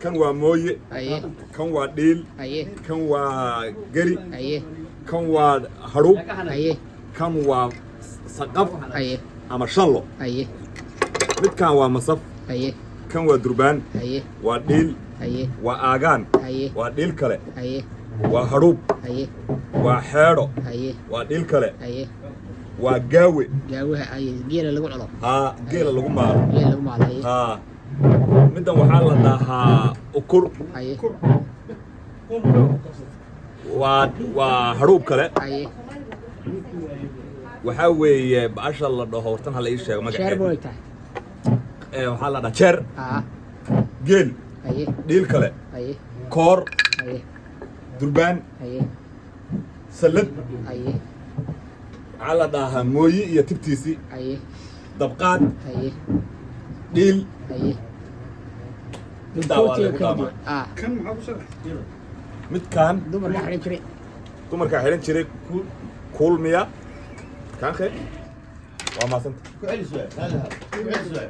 Kan waa mooye. Haye. Kan waa dhiil. Haye. Kan waa geri. Haye. Kan waa hadhuub. Haye. Kan waa saqaf Haye. ama shallo. Haye. Midkan waa masaf. Haye. Kan waa durbaan. Haye. Waa dhiil. Haye. Waa aagaan. Haye. Waa dhiil kale. Haye. Waa hadhuub. Haye. Waa xeedho. Haye. Waa dhiil kale. Haye. Waa gaawe. Gaawaha, haye, geela lagu culo. Haa, geela lagu maalo. Geela lagu maalo, haye. Haa, middan waxaa la dhahaa ukur. Haye. Waa hadhuub kale. Haye. Waxaa weeye baasha la dhaho wartan, hala ii sheego Sheer magaceeda. boy tahay. Waxaa la dhahaa jeer. Haa. Geel. Haye. Dhiil kale. Haye. Koor. Haye. Durbaan. Haye. Sallad. Haye. Waxaa la dhahaa mooyi iyo tibtiisii. Haye. Dabqaad. Haye. Dhiil. Haye. Middaa waa Kootiga lagu kala dhaamaa. duwan ah. Midkaan dumarka xidhan jiray. Dumarkaa xidhan jiray, kuulmiya kaan khe. Waa maasanta. Ku celis waay.